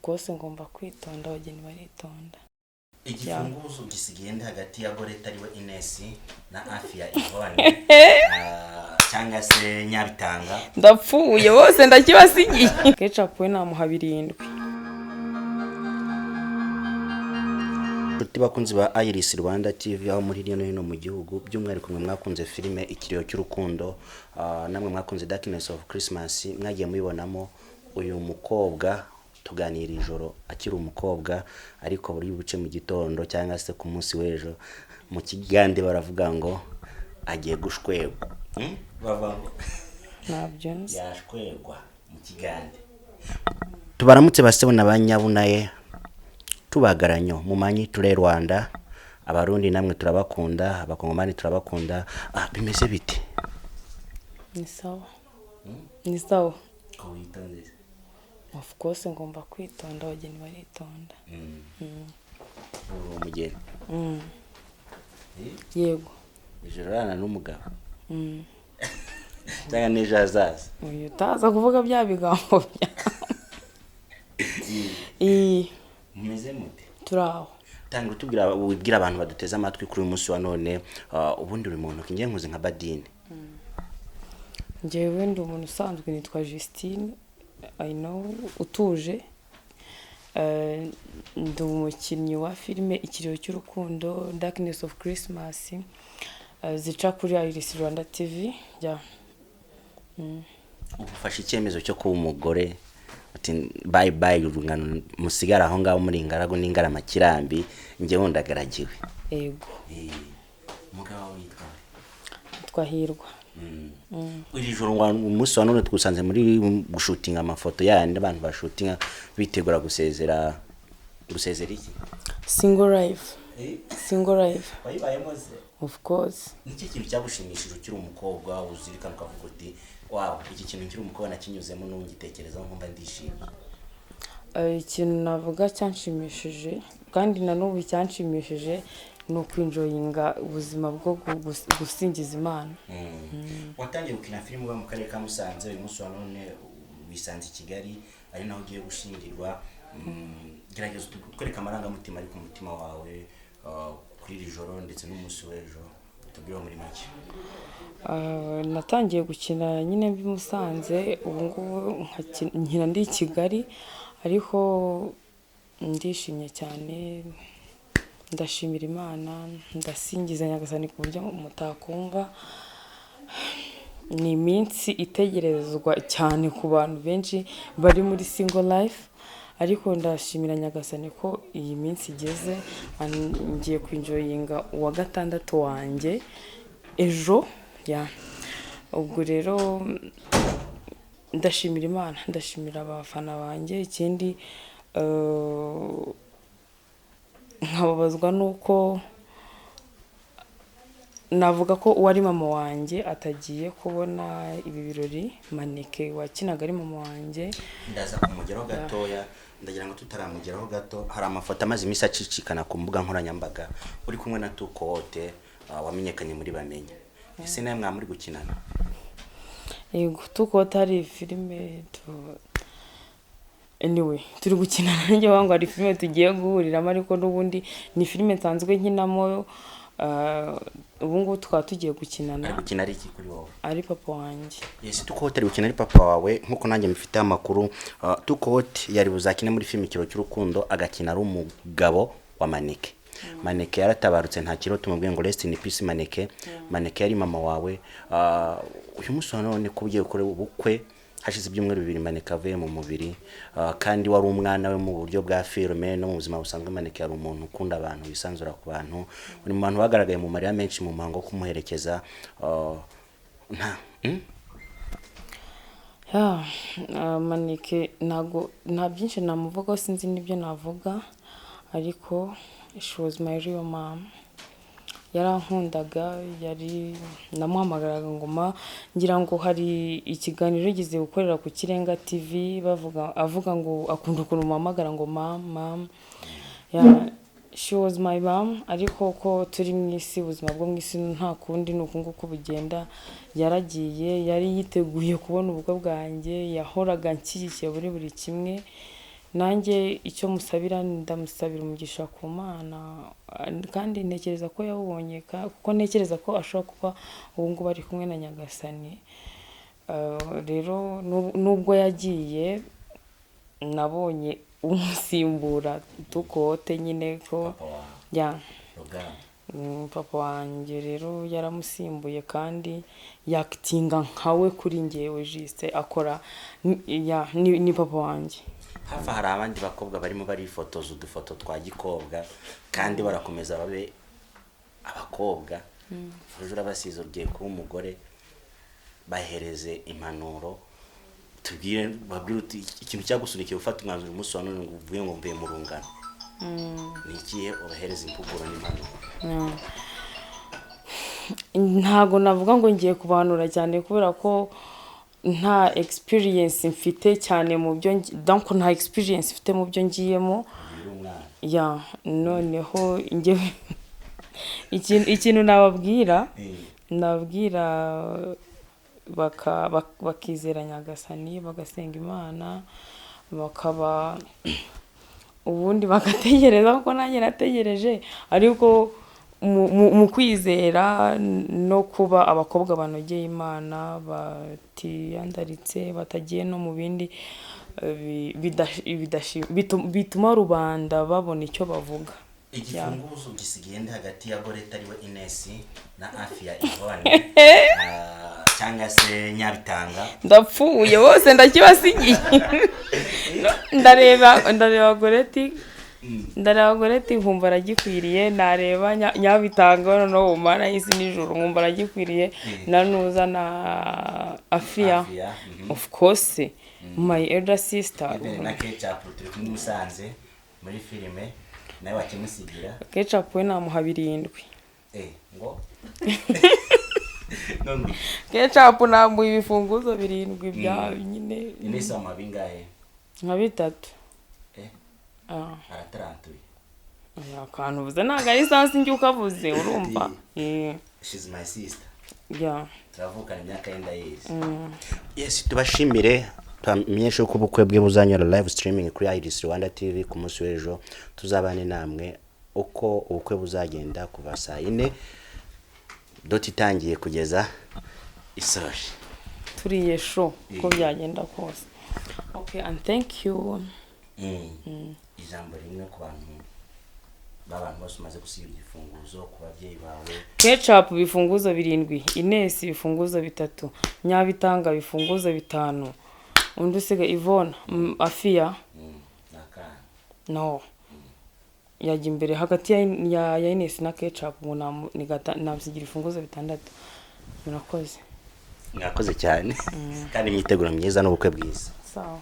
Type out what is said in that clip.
Course ngomba kwitonda, abageni baritonda. Igifunguzo gisigaye ndi hagati ya Goreta, ariwe Inesi, na Afia Yvonne, cyangwa se Nyabitanga. Ndapfuye, bose ndakibasigiye. Kecapu we namuha 7. Inshuti bakunzi ba Iris Rwanda TV aho muri hirya no hino mu gihugu, by'umwihariko mwe mwakunze filime Ikiriyo cy'Urukundo, namwe mwakunze Darkness of Christmas, mwagiye mubibonamo uyu mukobwa tuganira ijoro akiri umukobwa, ariko buri buce mu gitondo cyangwa se ku munsi w'ejo, mu Kigande baravuga ngo agiye gushwegwa. Bavuga ngo Ntabyo nzi. yashwegwa mu Kigande. Tubaramutse basebo na banyabunaye, tubagaranyo mumanyi ture Rwanda, Abarundi namwe turabakunda, Abakongomani turabakunda. Bimeze bite? Ni sawa, ni sawa. Ko witonze? Of course ngomba kwitonda, abageni baritonda. Uri umugeni? Yego. Ijoro urarana n'umugabo cyangwa n'ejo hazaza? Uyu utaza kuvuga bya bigambo byawe. Iyi. Mumeze mute? Turi aho. Tanga utubwira, wibwira abantu baduteze amatwi kuri uyu munsi wa none. Ubundi uri muntu ngiye nkuze nka Badine. Njyewe ndi umuntu usanzwe, nitwa Justine, I know, utuje. Ndi umukinnyi wa filime Ikiriyo cy'Urukundo, Darkness of Christmas, zica kuri Iris Rwanda TV, yeah. Ubu ufashe icyemezo cyo kuba umugore, ati bye bye urungano, musigare aho ngaho muri ingaragu n'ingaramakirambi, njyewe ndagaragiwe. Yego. Umugabo witwa? Nitwa Hirwa. Iri joro ngo umunsi wa none twusanze muri gushutinga amafoto yandi abantu bashutinga bitegura gusezera. Gusezera iki? Single life, single life. Wayibayemo se? Of course. Nicyo kintu cyagushimishije ukiri umukobwa uzirikana ukavuga uti: "Wow, iki kintu nkiri umukobwa nakinyuzemo, n'ubu ngitekerezaho nkumva ndishimye"? Ikintu navuga cyanshimishije kandi na n'ubu cyanshimishije ni ukwenjoyinga ubuzima bwo gusingiza Imana. Watangiye gukina filime uba mu karere ka Musanze, uyu munsi wa none wisanze i Kigali, ari naho ugiye gushyingirwa. Gerageza utwereke amarangamutima ari ku mutima wawe kuri iri joro ndetse n'umunsi w'ejo, utubwire muri make. Natangiye gukina nyine mbi Musanze, ubu ngubu nkina ndi i Kigali, ariko ndishimye cyane, ndashimira Imana, ndasingiza Nyagasani ku buryo mutakumva. Ni iminsi itegerezwa cyane ku bantu benshi bari muri single life, ariko ndashimira Nyagasani ko iyi minsi igeze. Ngiye kwenjoyinga uwa gatandatu wanjye ejo, yeah. Ubwo rero ndashimira Imana, ndashimira abafana banjye. Ikindi, nkababazwa n'uko navuga ko uwari mama wanjye atagiye kubona ibi birori, Maneke wakinaga ari mama wanjye. Ndaza kumugeraho gatoya. Ndagira ngo tutaramugeraho gato, hari amafoto amaze iminsi acicikana ku mbuga nkoranyambaga uri kumwe na Tukowote, wamenyekanye muri Bamenya. Ese nawe mwaba muri gukinana? Yego, Tukowote hari filime tu anyway turi gukina nanjye ngo hari filime tugiye guhuriramo, ariko n'ubundi ni filime nsanzwe nkinamo. Ubu ngubu tukaba tugiye gukinana. Ari gukina ari iki kuri wowe? Ari papa wanjye. Yes, Tukowote ari gukina ari papa wawe nkuko nanjye mufite amakuru. Tukowote yari buzakine muri filime Ikiriyo cy'Urukundo, agakina ari umugabo wa Maneke. Maneke yaratabarutse, nta kiro tumubwiye ngo rest in peace Maneke. Maneke yari mama wawe. Uyu munsi wa none ko ugiye gukora ubukwe hashize ibyumweru 2 Maneke avuye mu mubiri, kandi wari umwana we mu buryo bwa filime no mu buzima busanzwe, Maneke yari umuntu ukunda abantu, wisanzura ku bantu, uri mu bantu bagaragaye mu marira menshi mu muhango wo kumuherekeza. Nta? Yeah, Maneke ntago nta byinshi namuvugaho, sinzi n'ibyo navuga, ariko she was my real mom. Yarankundaga, yari namuhamagaraga ngo ma. Ngira ngo hari ikiganiro yigeze gukorera ku Kirenga TV bavuga, avuga ngo akunda ukuntu muhamagara ngo mam, mam. Yeah, she was my mom, ariko ko turi mu isi, ubuzima bwo mu isi nta kundi, ni uku nguku bugenda. Yaragiye, yari yiteguye kubona ubukwe bwanjye, yahoraga anshyigikiye muri buri kimwe. Nanjye icyo musabira, ndamusabira umugisha ku Mana, kandi ntekereza ko yawubonye, kuko ntekereza ko ashobora kuba ubu ngubu ari kumwe na Nyagasani. Rero nubwo yagiye, nabonye umusimbura tukote nyine ko Papa wawe? Ya. Rugamba. Papa wanjye rero yaramusimbuye, kandi yakitinga nkawe kuri njyewe, juste akora ya ni papa wanjye. Hafi hari abandi bakobwa barimo barifotoza udufoto twa gikobwa, kandi barakomeza babe abakobwa. Ejo urabasize, ugiye kuba umugore. Bahereze impanuro, tubwire, babwire uti ikintu cyagusunikiye gufata umwanzuro umunsi wa none ngo uvuye ngo mvuye mu rungano ni ikihe? Ubahereze impuguro n'impanuro. Ntago navuga ngo ngiye kubahanura cyane, kubera ko nta experience mfite cyane mu byo donc nta experience mfite mu byo ngiyemo. Uri umwana. Ya, noneho njyewe ikintu nababwira, nababwira bakizera Nyagasani, bagasenga Imana, bakaba ubundi bagategereza, kuko nanjye nategereje, ariko mu kwizera no kuba abakobwa banogeye Imana, batiyandaritse, batagiye no mu bindi bituma rubanda babona icyo bavuga. Igifunguzo gisigaye ndi hagati ya Goreta, ariwe Inesi, na Afia Ivone, cyangwa se Nyabitanga. Ndapfuye, bose ndakibasigiye. Ndareba Goreti, ndareba Goreti nkumva aragikwiriye, nareba Nyabitanga, noneho umara y'isi nijoro nkumva aragikwiriye, na nuza na Afiya. Afia. Of course, my elder sister. Even na Ketchup turi kumwe i Musanze muri filime, nawe wakimusigira. Ketchup we namuha 7. Ngo none? Ketchup namuha ibifunguzo 7 bya nyine. Inesi wamuha bingahe? Nka 3. Ah. Aratarantuye. Oya, akantu uvuze ntabwo ari sansi njye ukavuze, urumva. She's my sister. Turavukana, imyaka ye ndayizi. Yes, tubashimire, tubamenyeshe ko ubukwe bwe buzanyura live streaming kuri Iris Rwanda TV ku munsi w'ejo. Tuzabane namwe uko ubukwe buzagenda kuva saa 4 dot itangiye kugeza isoje. Turiye show uko byagenda kose. Okay, and thank you. Ijambo rimwe ku bantu b'abantu bose umaze gusiga igifunguzo, ku babyeyi bawe. Ketchup ibifunguzo 7, Ines ibifunguzo 3, Nyabitanga ibifunguzo 5, undi usiga Ivona, Afia. Ni akana. No, yajya imbere hagati ya Ines na Ketchup ngo namusigira ibifunguzo 6. Murakoze. Mwakoze cyane, kandi imyiteguro myiza n'ubukwe bwiza. Sawa.